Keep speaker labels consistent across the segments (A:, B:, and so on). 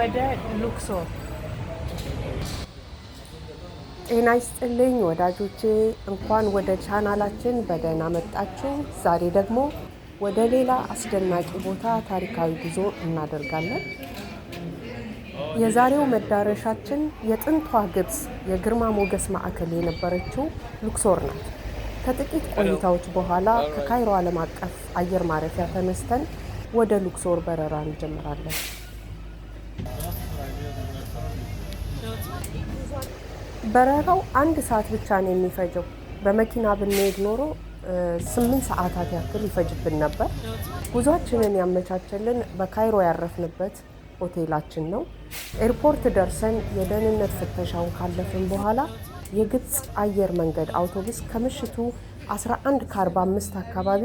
A: ወደ ሉክሶር።
B: ጤና ይስጥልኝ ወዳጆቼ፣ እንኳን ወደ ቻናላችን በደህና መጣችሁ። ዛሬ ደግሞ ወደ ሌላ አስደናቂ ቦታ ታሪካዊ ጉዞ እናደርጋለን። የዛሬው መዳረሻችን የጥንቷ ግብፅ የግርማ ሞገስ ማዕከል የነበረችው ሉክሶር ናት። ከጥቂት ቆይታዎች በኋላ ከካይሮ ዓለም አቀፍ አየር ማረፊያ ተነስተን ወደ ሉክሶር በረራ እንጀምራለን። በረራው አንድ ሰዓት ብቻ ነው የሚፈጀው። በመኪና ብንሄድ ኖሮ 8 ሰዓታት ያክል ይፈጅብን ነበር። ጉዟችንን ያመቻቸልን በካይሮ ያረፍንበት ሆቴላችን ነው። ኤርፖርት ደርሰን የደህንነት ፍተሻውን ካለፍን በኋላ የግብፅ አየር መንገድ አውቶቡስ ከምሽቱ 11 ከ45 አካባቢ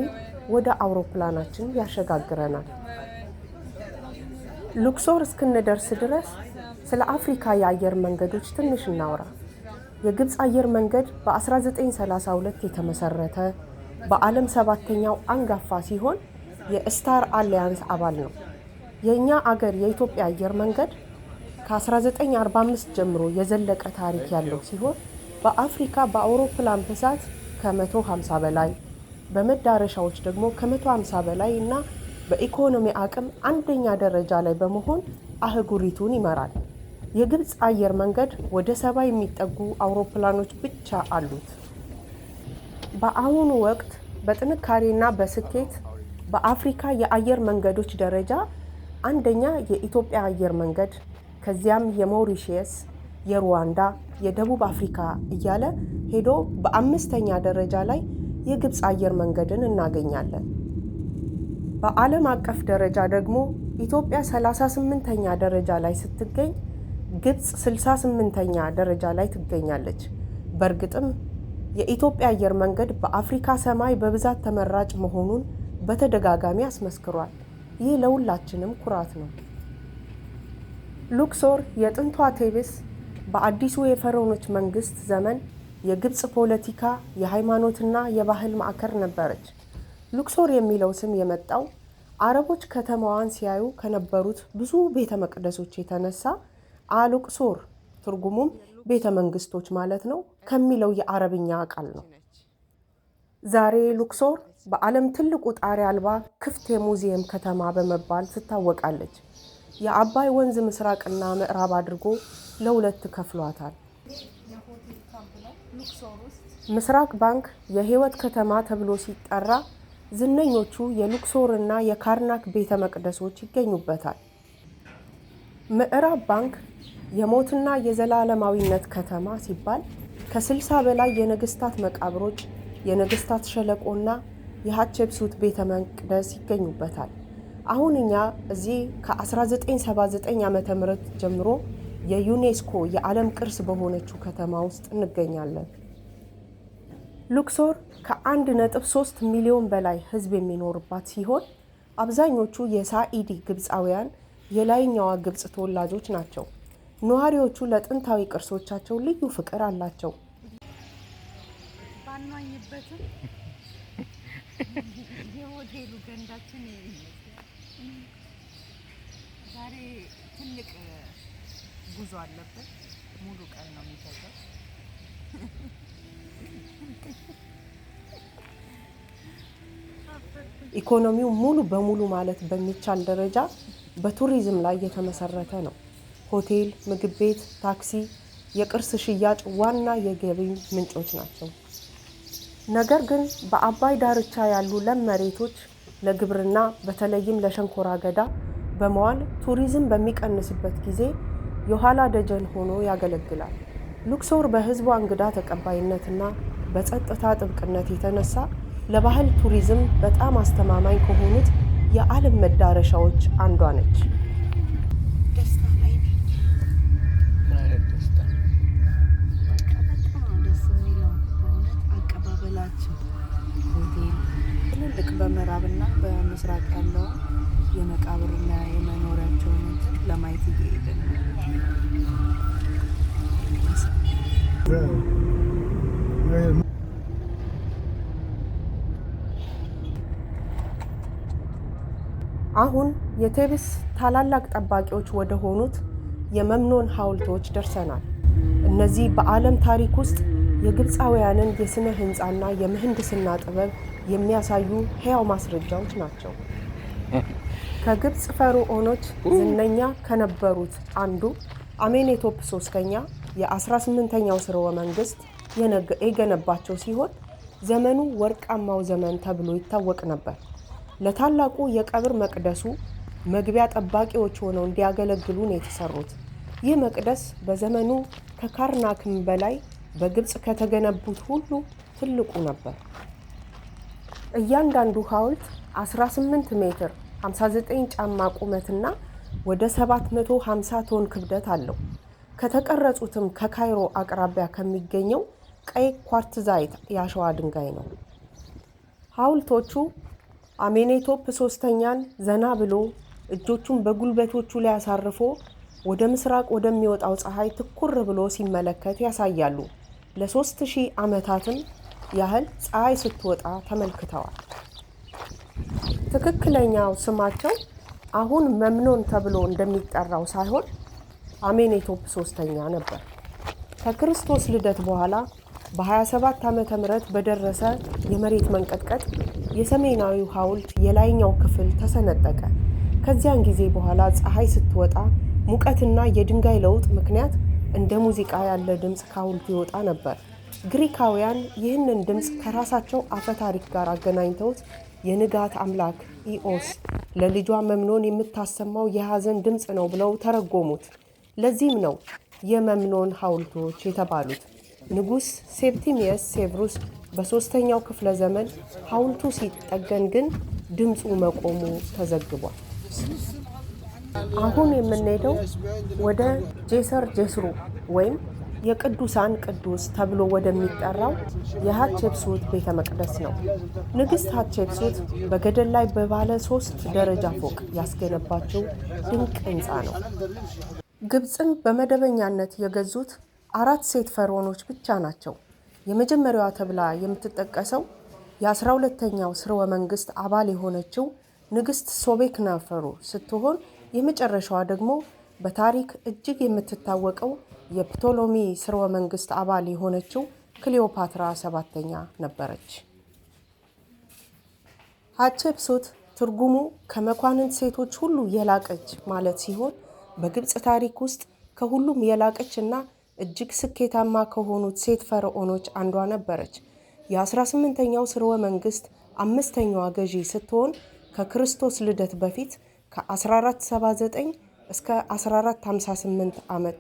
B: ወደ አውሮፕላናችን ያሸጋግረናል። ሉክሶር እስክንደርስ ድረስ ስለ አፍሪካ የአየር መንገዶች ትንሽ እናውራ። የግብፅ አየር መንገድ በ1932 የተመሰረተ፣ በዓለም ሰባተኛው አንጋፋ ሲሆን የስታር አሊያንስ አባል ነው። የእኛ አገር የኢትዮጵያ አየር መንገድ ከ1945 ጀምሮ የዘለቀ ታሪክ ያለው ሲሆን በአፍሪካ በአውሮፕላን ብዛት ከ150 በላይ፣ በመዳረሻዎች ደግሞ ከ150 በላይ እና በኢኮኖሚ አቅም አንደኛ ደረጃ ላይ በመሆን አህጉሪቱን ይመራል። የግብፅ አየር መንገድ ወደ 70 የሚጠጉ አውሮፕላኖች ብቻ አሉት። በአሁኑ ወቅት በጥንካሬና በስኬት በአፍሪካ የአየር መንገዶች ደረጃ አንደኛ የኢትዮጵያ አየር መንገድ፣ ከዚያም የሞሪሺየስ፣ የሩዋንዳ፣ የደቡብ አፍሪካ እያለ ሄዶ በአምስተኛ ደረጃ ላይ የግብፅ አየር መንገድን እናገኛለን። በዓለም አቀፍ ደረጃ ደግሞ ኢትዮጵያ 38ኛ ደረጃ ላይ ስትገኝ ግብፅ 68ኛ ደረጃ ላይ ትገኛለች። በእርግጥም የኢትዮጵያ አየር መንገድ በአፍሪካ ሰማይ በብዛት ተመራጭ መሆኑን በተደጋጋሚ አስመስክሯል። ይህ ለሁላችንም ኩራት ነው። ሉክሶር የጥንቷ ቴቤስ በአዲሱ የፈርዖኖች መንግስት ዘመን የግብፅ ፖለቲካ፣ የሃይማኖትና የባህል ማዕከል ነበረች። ሉክሶር የሚለው ስም የመጣው አረቦች ከተማዋን ሲያዩ ከነበሩት ብዙ ቤተ መቅደሶች የተነሳ አሉቅሶር፣ ትርጉሙም ቤተ መንግስቶች ማለት ነው፣ ከሚለው የአረብኛ ቃል ነው። ዛሬ ሉክሶር በዓለም ትልቁ ጣሪያ አልባ ክፍት የሙዚየም ከተማ በመባል ትታወቃለች። የአባይ ወንዝ ምስራቅና ምዕራብ አድርጎ ለሁለት ከፍሏታል።
A: የሆቴል ካምፕ ነው ሉክሶር ውስጥ።
B: ምስራቅ ባንክ የህይወት ከተማ ተብሎ ሲጠራ ዝነኞቹ የሉክሶር እና የካርናክ ቤተ መቅደሶች ይገኙበታል። ምዕራብ ባንክ የሞትና የዘላለማዊነት ከተማ ሲባል ከ60 በላይ የነገስታት መቃብሮች፣ የነገስታት ሸለቆና የሃትሼፕሱት ቤተ መቅደስ ይገኙበታል። አሁን እኛ እዚህ ከ1979 ዓ.ም ጀምሮ የዩኔስኮ የዓለም ቅርስ በሆነችው ከተማ ውስጥ እንገኛለን። ሉክሶር ከ1.3 ሚሊዮን በላይ ህዝብ የሚኖርባት ሲሆን አብዛኞቹ የሳኢዲ ግብፃውያን የላይኛዋ ግብፅ ተወላጆች ናቸው። ነዋሪዎቹ ለጥንታዊ ቅርሶቻቸው ልዩ ፍቅር አላቸው።
A: ባንዋኝበትም የሆቴሉ ገንዳችን ይመስላል። ዛሬ ትልቅ ጉዞ አለብን። ሙሉ ቀን ነው የሚፈጀው።
B: ኢኮኖሚው ሙሉ በሙሉ ማለት በሚቻል ደረጃ በቱሪዝም ላይ የተመሰረተ ነው። ሆቴል፣ ምግብ ቤት፣ ታክሲ፣ የቅርስ ሽያጭ ዋና የገቢ ምንጮች ናቸው። ነገር ግን በአባይ ዳርቻ ያሉ ለም መሬቶች ለግብርና በተለይም ለሸንኮራ አገዳ በመዋል ቱሪዝም በሚቀንስበት ጊዜ የኋላ ደጀን ሆኖ ያገለግላል። ሉክሶር በሕዝቧ እንግዳ ተቀባይነትና በጸጥታ ጥብቅነት የተነሳ ለባህል ቱሪዝም በጣም አስተማማኝ ከሆኑት የዓለም መዳረሻዎች አንዷ ነች።
A: ደስታ ላይ ነኝ።
C: ምን አይነት ደስታ?
A: በቃ በጣም ነው ደስ የሚለው በእውነት አቀባበላቸው። ሆቴል ትልልቅ በምዕራብና በምስራቅ ያለው የመቃብርና የመኖሪያቸውን እንትን ለማየት እየሄድን ነው።
B: አሁን የቴብስ ታላላቅ ጠባቂዎች ወደ ሆኑት የመምኖን ሐውልቶች ደርሰናል። እነዚህ በዓለም ታሪክ ውስጥ የግብፃውያንን የሥነ ሕንፃና የምህንድስና ጥበብ የሚያሳዩ ሕያው ማስረጃዎች ናቸው። ከግብፅ ፈርዖኖች ዝነኛ ከነበሩት አንዱ አሜኔቶፕ ሶስተኛ የ18ኛው ስርወ መንግስት የገነባቸው ሲሆን ዘመኑ ወርቃማው ዘመን ተብሎ ይታወቅ ነበር። ለታላቁ የቀብር መቅደሱ መግቢያ ጠባቂዎች ሆነው እንዲያገለግሉ ነው የተሰሩት። ይህ መቅደስ በዘመኑ ከካርናክም በላይ በግብፅ ከተገነቡት ሁሉ ትልቁ ነበር። እያንዳንዱ ሐውልት 18 ሜትር 59 ጫማ ቁመትና ወደ 750 ቶን ክብደት አለው። ከተቀረጹትም ከካይሮ አቅራቢያ ከሚገኘው ቀይ ኳርትዛይት የአሸዋ ድንጋይ ነው። ሐውልቶቹ አሜኔቶፕ ሶስተኛን ዘና ብሎ እጆቹን በጉልበቶቹ ላይ አሳርፎ ወደ ምስራቅ ወደሚወጣው ፀሐይ ትኩር ብሎ ሲመለከት ያሳያሉ። ለ3000 ዓመታትም ያህል ፀሐይ ስትወጣ ተመልክተዋል። ትክክለኛው ስማቸው አሁን መምኖን ተብሎ እንደሚጠራው ሳይሆን አሜኔቶፕ ሶስተኛ ነበር። ከክርስቶስ ልደት በኋላ በ27 ዓመተ ምህረት በደረሰ የመሬት መንቀጥቀጥ የሰሜናዊው ሐውልት የላይኛው ክፍል ተሰነጠቀ። ከዚያን ጊዜ በኋላ ፀሐይ ስትወጣ ሙቀትና የድንጋይ ለውጥ ምክንያት እንደ ሙዚቃ ያለ ድምፅ ከሐውልቱ ይወጣ ነበር። ግሪካውያን ይህንን ድምፅ ከራሳቸው አፈ ታሪክ ጋር አገናኝተውት የንጋት አምላክ ኢኦስ ለልጇ መምኖን የምታሰማው የሐዘን ድምፅ ነው ብለው ተረጎሙት። ለዚህም ነው የመምኖን ሐውልቶች የተባሉት። ንጉሥ ሴፕቲሚየስ ሴቭሩስ በሶስተኛው ክፍለ ዘመን ሐውልቱ ሲጠገን ግን ድምፁ መቆሙ ተዘግቧል። አሁን የምንሄደው ወደ ጄሰር ጄስሩ ወይም የቅዱሳን ቅዱስ ተብሎ ወደሚጠራው የሃትሼፕሱት ቤተ መቅደስ ነው። ንግሥት ሃትሼፕሱት በገደል ላይ በባለ ሶስት ደረጃ ፎቅ ያስገነባቸው ድንቅ ሕንፃ ነው። ግብፅን በመደበኛነት የገዙት አራት ሴት ፈርዖኖች ብቻ ናቸው። የመጀመሪያዋ ተብላ የምትጠቀሰው የ12ኛው ስርወ መንግስት አባል የሆነችው ንግሥት ሶቤክነፈሩ ስትሆን የመጨረሻዋ ደግሞ በታሪክ እጅግ የምትታወቀው የፕቶሎሚ ስርወ መንግስት አባል የሆነችው ክሊዮፓትራ ሰባተኛ ነበረች። ሃትሼፕሱት ትርጉሙ ከመኳንንት ሴቶች ሁሉ የላቀች ማለት ሲሆን በግብፅ ታሪክ ውስጥ ከሁሉም የላቀች እና እጅግ ስኬታማ ከሆኑት ሴት ፈርዖኖች አንዷ ነበረች። የ18ኛው ስርወ መንግስት አምስተኛዋ ገዢ ስትሆን ከክርስቶስ ልደት በፊት ከ1479 እስከ 1458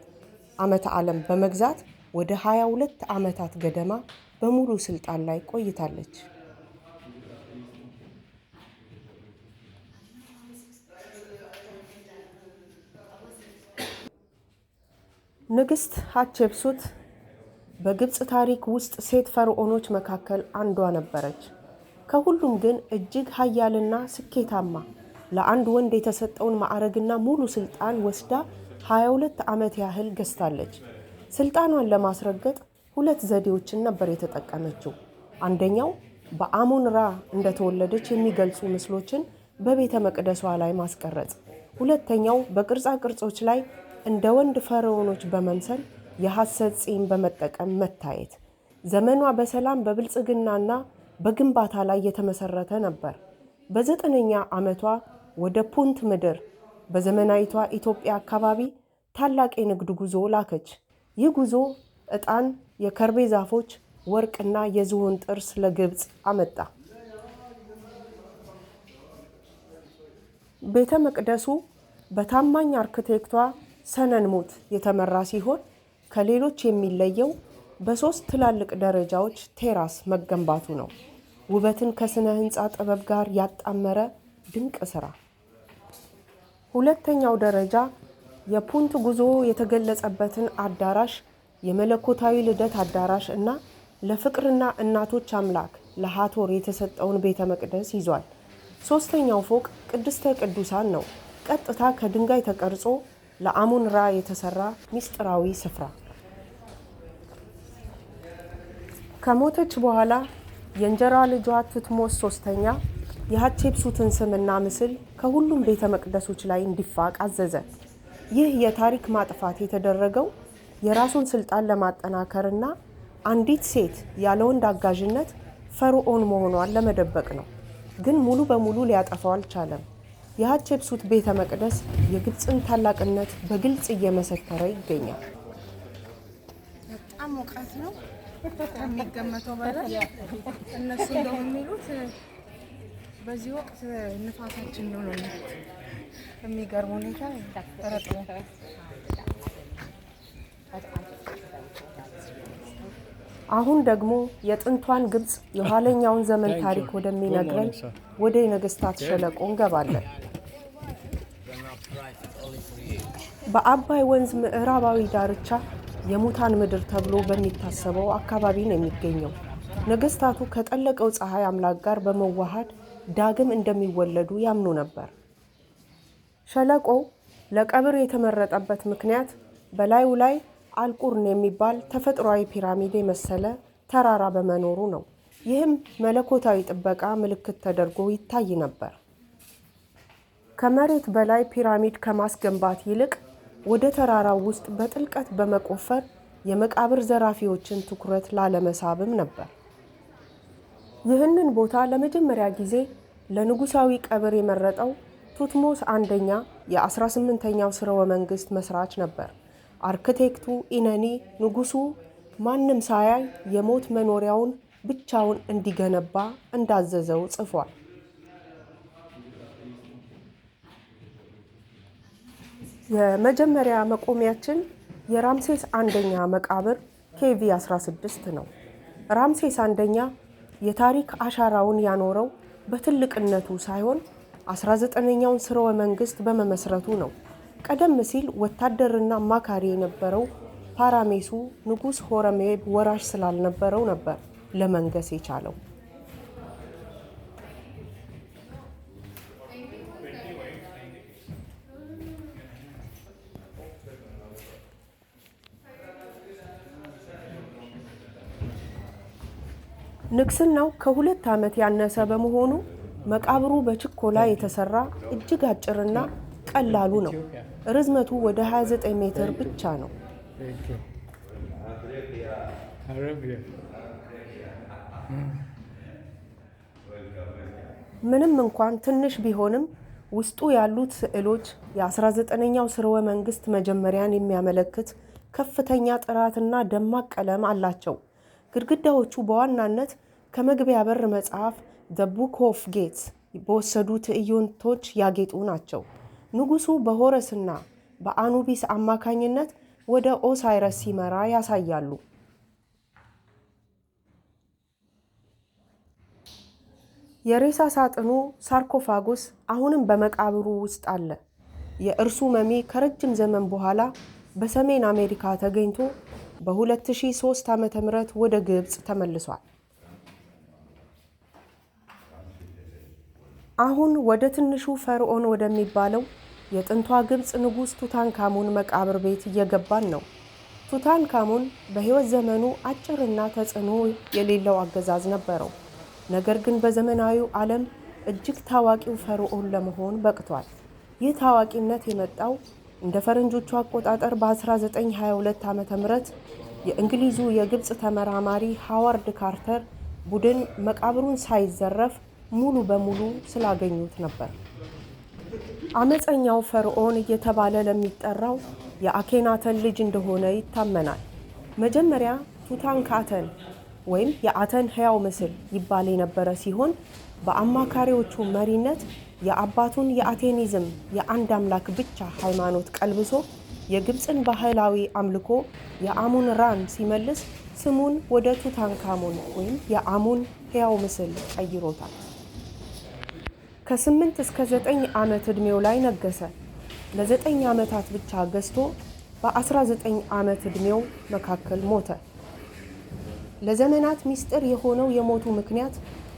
B: ዓመተ ዓለም በመግዛት ወደ 22 ዓመታት ገደማ በሙሉ ስልጣን ላይ ቆይታለች። ንግሥት ሃትሼፕሱት በግብፅ ታሪክ ውስጥ ሴት ፈርዖኖች መካከል አንዷ ነበረች። ከሁሉም ግን እጅግ ሀያልና ስኬታማ፣ ለአንድ ወንድ የተሰጠውን ማዕረግና ሙሉ ስልጣን ወስዳ 22 ዓመት ያህል ገዝታለች። ስልጣኗን ለማስረገጥ ሁለት ዘዴዎችን ነበር የተጠቀመችው። አንደኛው በአሞን ራ እንደተወለደች የሚገልጹ ምስሎችን በቤተ መቅደሷ ላይ ማስቀረጽ፣ ሁለተኛው በቅርጻ ቅርጾች ላይ እንደ ወንድ ፈርዖኖች በመምሰል የሐሰት ጺም በመጠቀም መታየት። ዘመኗ በሰላም፣ በብልጽግናና በግንባታ ላይ የተመሰረተ ነበር። በ9ኛ ዓመቷ ወደ ፑንት ምድር በዘመናዊቷ ኢትዮጵያ አካባቢ ታላቅ የንግድ ጉዞ ላከች። ይህ ጉዞ ዕጣን፣ የከርቤ ዛፎች፣ ወርቅና የዝሆን ጥርስ ለግብፅ አመጣ። ቤተ መቅደሱ በታማኝ አርክቴክቷ ሰነንሙት የተመራ ሲሆን ከሌሎች የሚለየው በሶስት ትላልቅ ደረጃዎች terrace መገንባቱ ነው። ውበትን ከስነ ህንፃ ጥበብ ጋር ያጣመረ ድንቅ ስራ። ሁለተኛው ደረጃ የፑንት ጉዞ የተገለጸበትን አዳራሽ፣ የመለኮታዊ ልደት አዳራሽ እና ለፍቅርና እናቶች አምላክ ለሃቶር የተሰጠውን ቤተ መቅደስ ይዟል። ሶስተኛው ፎቅ ቅድስተ ቅዱሳን ነው። ቀጥታ ከድንጋይ ተቀርጾ ለአሙን ራ የተሰራ ሚስጥራዊ ስፍራ። ከሞተች በኋላ የእንጀራ ልጇ ቱትሞስ ሶስተኛ የሃትሼፕሱትን ስምና ምስል ከሁሉም ቤተ መቅደሶች ላይ እንዲፋቅ አዘዘ። ይህ የታሪክ ማጥፋት የተደረገው የራሱን ስልጣን ለማጠናከርና አንዲት ሴት ያለ ወንድ አጋዥነት ፈርዖን መሆኗን ለመደበቅ ነው። ግን ሙሉ በሙሉ ሊያጠፋው አልቻለም። የሀትሼፕሱት ቤተ መቅደስ የግብፅን ታላቅነት በግልጽ እየመሰከረ ይገኛል።
A: በጣም ሙቀት ነው ከሚገመተው በላይ። እነሱ እንደው የሚሉት በዚህ ወቅት ንፋሳችን ነው ነው የሚሉት። የሚገርም ሁኔታ ረጥቧል።
B: አሁን ደግሞ የጥንቷን ግብፅ የኋለኛውን ዘመን ታሪክ ወደሚነግረን ወደ የነገስታት ሸለቆ እንገባለን። በአባይ ወንዝ ምዕራባዊ ዳርቻ የሙታን ምድር ተብሎ በሚታሰበው አካባቢ ነው የሚገኘው። ነገስታቱ ከጠለቀው ፀሐይ አምላክ ጋር በመዋሃድ ዳግም እንደሚወለዱ ያምኑ ነበር። ሸለቆው ለቀብር የተመረጠበት ምክንያት በላዩ ላይ አልቁርን የሚባል ተፈጥሯዊ ፒራሚድ የመሰለ ተራራ በመኖሩ ነው። ይህም መለኮታዊ ጥበቃ ምልክት ተደርጎ ይታይ ነበር። ከመሬት በላይ ፒራሚድ ከማስገንባት ይልቅ ወደ ተራራው ውስጥ በጥልቀት በመቆፈር የመቃብር ዘራፊዎችን ትኩረት ላለመሳብም ነበር። ይህንን ቦታ ለመጀመሪያ ጊዜ ለንጉሳዊ ቀብር የመረጠው ቱትሞስ አንደኛ የ18ኛው ስርወ መንግስት መስራች ነበር። አርክቴክቱ ኢነኒ ንጉሱ ማንም ሳያይ የሞት መኖሪያውን ብቻውን እንዲገነባ እንዳዘዘው ጽፏል። የመጀመሪያ መቆሚያችን የራምሴስ አንደኛ መቃብር KV 16 ነው። ራምሴስ አንደኛ የታሪክ አሻራውን ያኖረው በትልቅነቱ ሳይሆን 19ኛውን ስርወ መንግስት በመመስረቱ ነው። ቀደም ሲል ወታደርና አማካሪ የነበረው ፓራሜሱ ንጉሥ ሆረምሄብ ወራሽ ስላልነበረው ነበር ለመንገስ የቻለው። ንግስናው ከ2 ዓመት ያነሰ በመሆኑ መቃብሩ በችኮላ የተሰራ እጅግ አጭርና ቀላሉ ነው። ርዝመቱ ወደ 29 ሜትር ብቻ ነው።
C: Thank you. Arabia.
B: ምንም እንኳን ትንሽ ቢሆንም ውስጡ ያሉት ስዕሎች የ19ኛው ስርወ መንግስት መጀመሪያን የሚያመለክት ከፍተኛ ጥራትና ደማቅ ቀለም አላቸው። ግድግዳዎቹ በዋናነት ከመግቢያ በር መጽሐፍ The Book of Gates በወሰዱ ትዕይንቶች ያጌጡ ናቸው። ንጉሱ በሆረስና በአኑቢስ አማካኝነት ወደ ኦሳይረስ ሲመራ ያሳያሉ። የሬሳ ሳጥኑ sarcophagus አሁንም በመቃብሩ ውስጥ አለ። የእርሱ mummy ከረጅም ዘመን በኋላ በሰሜን አሜሪካ ተገኝቶ በ2003 ዓ.ም ወደ ግብፅ ተመልሷል። አሁን ወደ ትንሹ ፈርዖን ወደሚባለው የጥንቷ ግብፅ ንጉሥ ቱታንካሙን መቃብር ቤት እየገባን ነው። ቱታንካሙን በሕይወት ዘመኑ አጭርና ተጽዕኖ የሌለው አገዛዝ ነበረው። ነገር ግን በዘመናዊው ዓለም እጅግ ታዋቂው ፈርዖን ለመሆን በቅቷል። ይህ ታዋቂነት የመጣው እንደ ፈረንጆቹ አቆጣጠር በ1922 ዓ.ም የእንግሊዙ የግብፅ ተመራማሪ ሃዋርድ ካርተር ቡድን መቃብሩን ሳይዘረፍ ሙሉ በሙሉ ስላገኙት ነበር። አመፀኛው ፈርዖን እየተባለ ለሚጠራው የአኬናተን ልጅ እንደሆነ ይታመናል። መጀመሪያ ቱታንካተን ወይም የአተን ሕያው ምስል ይባል የነበረ ሲሆን በአማካሪዎቹ መሪነት የአባቱን የአቴኒዝም የአንድ አምላክ ብቻ ሃይማኖት ቀልብሶ የግብፅን ባህላዊ አምልኮ የአሙን ራን ሲመልስ ስሙን ወደ ቱታንካሙን ወይም የአሙን ሕያው ምስል ቀይሮታል። ከ8 እስከ 9 ዓመት ዕድሜው ላይ ነገሰ። ለ9 ዓመታት ብቻ ገዝቶ በ19 ዓመት ዕድሜው መካከል ሞተ። ለዘመናት ሚስጥር የሆነው የሞቱ ምክንያት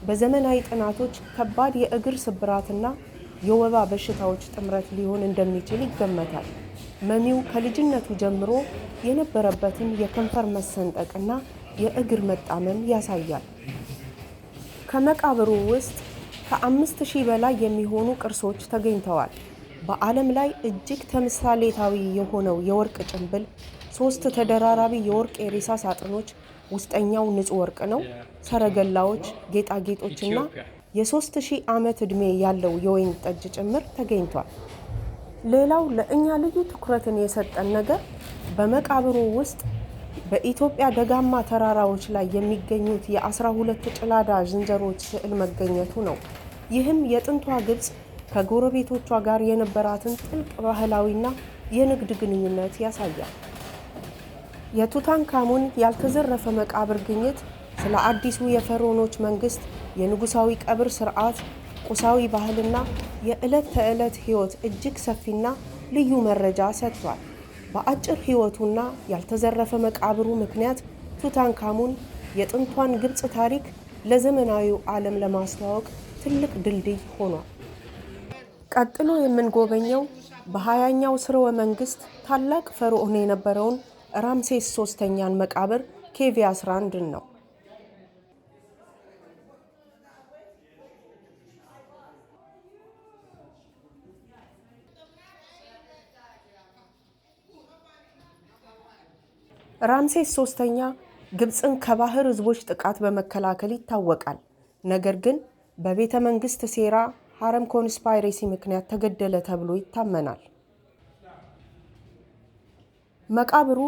B: በዘመናዊ ጥናቶች ከባድ የእግር ስብራትና የወባ በሽታዎች ጥምረት ሊሆን እንደሚችል ይገመታል። Mummy ው ከልጅነቱ ጀምሮ የነበረበትን የከንፈር መሰንጠቅና የእግር መጣመም ያሳያል። ከመቃብሩ ውስጥ ከ5,000 በላይ የሚሆኑ ቅርሶች ተገኝተዋል። በዓለም ላይ እጅግ ተምሳሌታዊ የሆነው የወርቅ ጭንብል፣ ሶስት ተደራራቢ የወርቅ የሬሳ ሳጥኖች፣ ውስጠኛው ንጹህ ወርቅ ነው፣ ሰረገላዎች፣ ጌጣጌጦችና
C: ኢትዮጵያ።
B: የ3000 ዓመት ዕድሜ ያለው የወይን ጠጅ ጭምር ተገኝቷል። ሌላው ለእኛ ልዩ ትኩረትን የሰጠን ነገር በመቃብሩ ውስጥ በኢትዮጵያ ደጋማ ተራራዎች ላይ የሚገኙት የ12 ጭላዳ ዝንጀሮዎች ስዕል መገኘቱ ነው። ይህም የጥንቷ ግብፅ ከጎረቤቶቿ ጋር የነበራትን ጥልቅ ባህላዊና የንግድ ግንኙነት ያሳያል። የቱታንካሙን ያልተዘረፈ መቃብር ግኝት ስለ አዲሱ የፈርዖኖች መንግስት፣ የንጉሳዊ ቀብር ስርዓት፣ ቁሳዊ ባህልና የዕለት ተዕለት ሕይወት እጅግ ሰፊና ልዩ መረጃ ሰጥቷል። በአጭር ሕይወቱና ያልተዘረፈ መቃብሩ ምክንያት ቱታንካሙን የጥንቷን ግብፅ ታሪክ ለዘመናዊው ዓለም ለማስተዋወቅ ትልቅ ድልድይ ሆኗል። ቀጥሎ የምንጎበኘው በ20ኛው ስርወ መንግስት ታላቅ ፈርዖን የነበረውን ራምሴስ ሶስተኛን መቃብር KV 11ን ነው። ራምሴስ ሶስተኛ ግብፅን ከባህር ህዝቦች ጥቃት በመከላከል ይታወቃል። ነገር ግን በቤተ መንግስት ሴራ harem conspiracy ምክንያት ተገደለ ተብሎ ይታመናል። መቃብሩ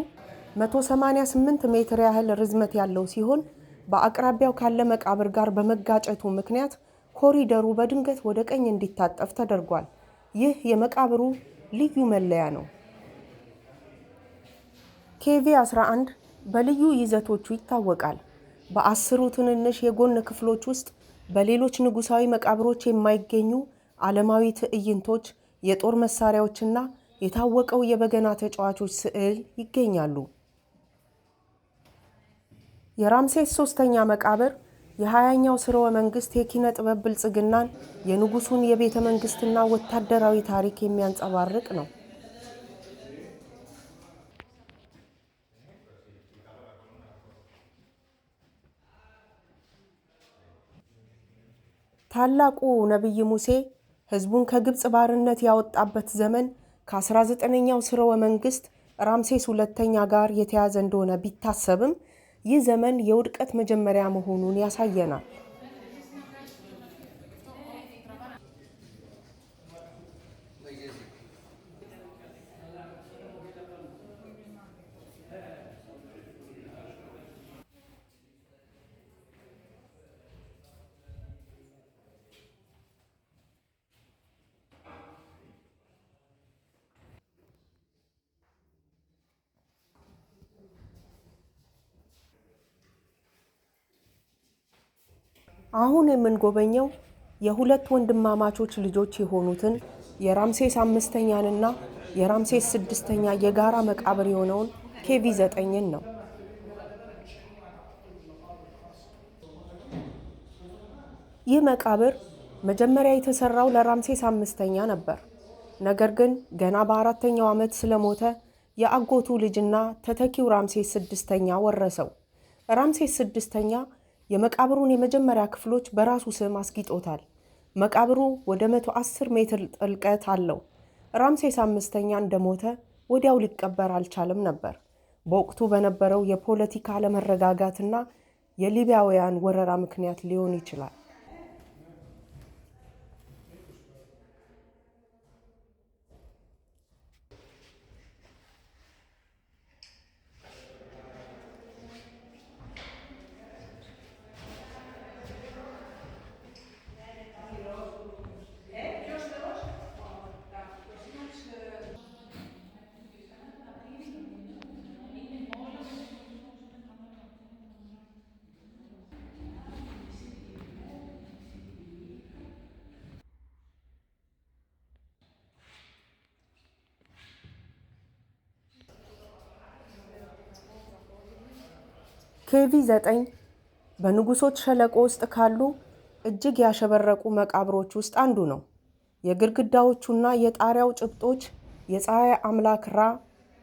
B: 188 ሜትር ያህል ርዝመት ያለው ሲሆን በአቅራቢያው ካለ መቃብር ጋር በመጋጨቱ ምክንያት ኮሪደሩ በድንገት ወደ ቀኝ እንዲታጠፍ ተደርጓል። ይህ የመቃብሩ ልዩ መለያ ነው። KV 11 በልዩ ይዘቶቹ ይታወቃል። በ10ሩ ትንንሽ የጎን ክፍሎች ውስጥ በሌሎች ንጉሳዊ መቃብሮች የማይገኙ ዓለማዊ ትዕይንቶች፣ የጦር መሳሪያዎችና የታወቀው የበገና ተጫዋቾች ስዕል ይገኛሉ። የራምሴስ ሶስተኛ መቃብር የ20ኛው ስርወ መንግስት የኪነ ጥበብ ብልጽግናን፣ የንጉሱን የቤተ መንግስትና ወታደራዊ ታሪክ የሚያንጸባርቅ ነው። ታላቁ ነቢይ ሙሴ ህዝቡን ከግብፅ ባርነት ያወጣበት ዘመን ከ19ኛው ስርወ መንግስት ራምሴስ ሁለተኛ ጋር የተያዘ እንደሆነ ቢታሰብም ይህ ዘመን የውድቀት መጀመሪያ መሆኑን ያሳየናል። አሁን የምንጎበኘው የሁለት ወንድማማቾች ልጆች የሆኑትን የራምሴስ አምስተኛንና የራምሴስ ስድስተኛ የጋራ መቃብር የሆነውን KV 9ን ነው። ይህ መቃብር መጀመሪያ የተሰራው ለራምሴስ አምስተኛ ነበር። ነገር ግን ገና በአራተኛው ዓመት ስለሞተ የአጎቱ ልጅና ተተኪው ራምሴስ ስድስተኛ ወረሰው። ራምሴስ ስድስተኛ የመቃብሩን የመጀመሪያ ክፍሎች በራሱ ስም አስጊጦታል። መቃብሩ ወደ 110 ሜትር ጥልቀት አለው። ራምሴስ አምስተኛ እንደሞተ ወዲያው ሊቀበር አልቻለም ነበር። በወቅቱ በነበረው የፖለቲካ አለመረጋጋትና የሊቢያውያን ወረራ ምክንያት ሊሆን ይችላል። KV 9 በንጉሶች ሸለቆ ውስጥ ካሉ እጅግ ያሸበረቁ መቃብሮች ውስጥ አንዱ ነው። የግድግዳዎቹና የጣሪያው ጭብጦች የፀሐይ አምላክ ራ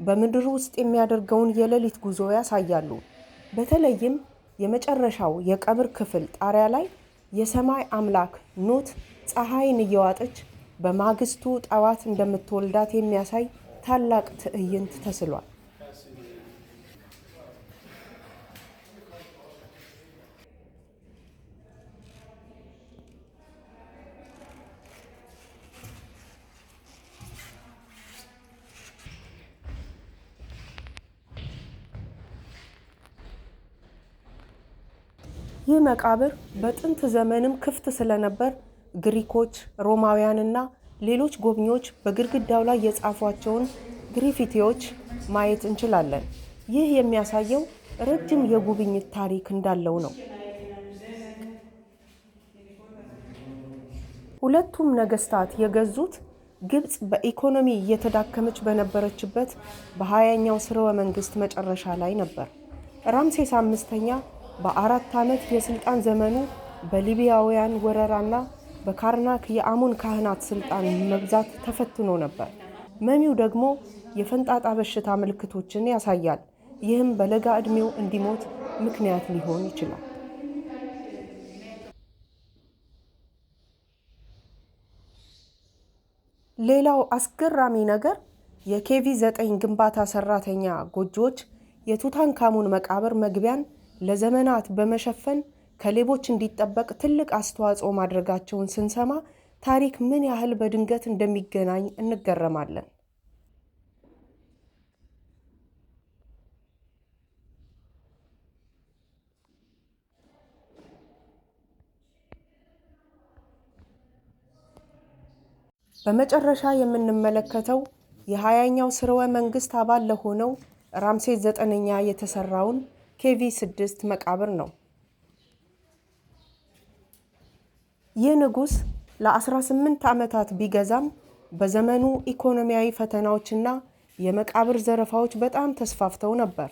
B: በምድር ውስጥ የሚያደርገውን የሌሊት ጉዞ ያሳያሉ። በተለይም የመጨረሻው የቀብር ክፍል ጣሪያ ላይ የሰማይ አምላክ ኑት ፀሐይን እየዋጠች በማግስቱ ጠዋት እንደምትወልዳት የሚያሳይ ታላቅ ትዕይንት ተስሏል። ይህ መቃብር በጥንት ዘመንም ክፍት ስለነበር ግሪኮች፣ ሮማውያንና ሌሎች ጎብኚዎች በግድግዳው ላይ የጻፏቸውን ግራፊቲዎች ማየት እንችላለን። ይህ የሚያሳየው ረጅም የጉብኝት ታሪክ እንዳለው ነው። ሁለቱም ነገስታት የገዙት ግብፅ በኢኮኖሚ እየተዳከመች በነበረችበት በ20ኛው ስርወ መንግስት መጨረሻ ላይ ነበር። ራምሴስ አምስተኛ በ4 ዓመት የስልጣን ዘመኑ በሊቢያውያን ወረራና በካርናክ የአሙን ካህናት ስልጣን መብዛት ተፈትኖ ነበር። መሚው ደግሞ የፈንጣጣ በሽታ ምልክቶችን ያሳያል። ይህም በለጋ ዕድሜው እንዲሞት ምክንያት ሊሆን ይችላል። ሌላው አስገራሚ ነገር የ KV 9 ግንባታ ሰራተኛ ጎጆዎች የቱታንካሙን መቃብር መግቢያን ለዘመናት በመሸፈን ከሌቦች እንዲጠበቅ ትልቅ አስተዋጽኦ ማድረጋቸውን ስንሰማ ታሪክ ምን ያህል በድንገት እንደሚገናኝ እንገረማለን። በመጨረሻ የምንመለከተው የ20ኛው ስርወ መንግስት አባል ለሆነው ራምሴስ ዘጠነኛ የተሰራውን KV 6 መቃብር ነው። ይህ ንጉሥ ለ18 ዓመታት ቢገዛም በዘመኑ ኢኮኖሚያዊ ፈተናዎችና የመቃብር ዘረፋዎች በጣም ተስፋፍተው ነበር።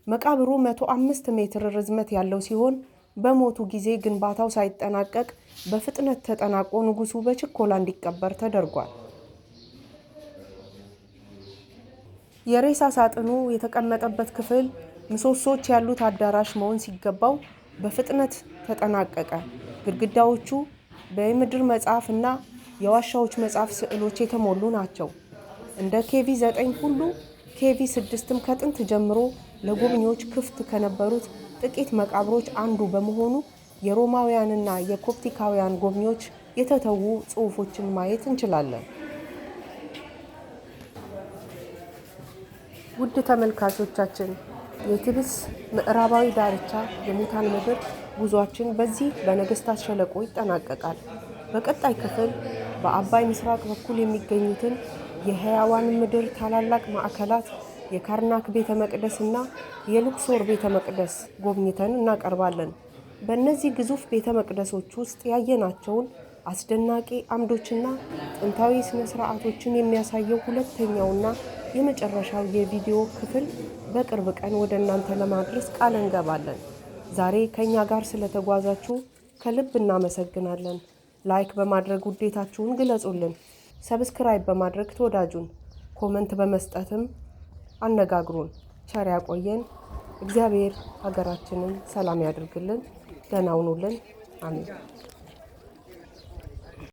B: መቃብሩ 105 ሜትር ርዝመት ያለው ሲሆን በሞቱ ጊዜ ግንባታው ሳይጠናቀቅ በፍጥነት ተጠናቆ ንጉሱ በችኮላ እንዲቀበር ተደርጓል። የሬሳ ሳጥኑ የተቀመጠበት ክፍል ምሰሶዎች ያሉት አዳራሽ መሆን ሲገባው በፍጥነት ተጠናቀቀ። ግድግዳዎቹ በየምድር መጽሐፍ እና የዋሻዎች መጽሐፍ ስዕሎች የተሞሉ ናቸው። እንደ KV 9 ሁሉ KV 6ም ከጥንት ጀምሮ ለጎብኚዎች ክፍት ከነበሩት ጥቂት መቃብሮች አንዱ በመሆኑ የሮማውያንና የኮፕቲካውያን ጎብኚዎች የተተዉ ጽሑፎችን ማየት እንችላለን። ውድ ተመልካቾቻችን፣ የቲብስ ምዕራባዊ ዳርቻ የሙታን ምድር ጉዟችን በዚህ በነገስታት ሸለቆ ይጠናቀቃል። በቀጣይ ክፍል በአባይ ምስራቅ በኩል የሚገኙትን የሕያዋን ምድር ታላላቅ ማዕከላት፣ የካርናክ ቤተ መቅደስ እና የሉክሶር ቤተ መቅደስ ጎብኝተን እናቀርባለን። በእነዚህ ግዙፍ ቤተ መቅደሶች ውስጥ ያየናቸውን አስደናቂ አምዶችና ጥንታዊ ሥነ ሥርዓቶችን የሚያሳየው ሁለተኛውና የመጨረሻው የቪዲዮ ክፍል በቅርብ ቀን ወደ እናንተ ለማድረስ ቃል እንገባለን። ዛሬ ከእኛ ጋር ስለተጓዛችሁ ከልብ እናመሰግናለን። Like በማድረግ ውዴታችሁን ግለጹልን። Subscribe በማድረግ ተወዳጁን፣ comment በመስጠትም አነጋግሩን። ቸር ያቆየን። እግዚአብሔር ሀገራችንን ሰላም ያድርግልን። ደህና ሁኑልን። አሜን።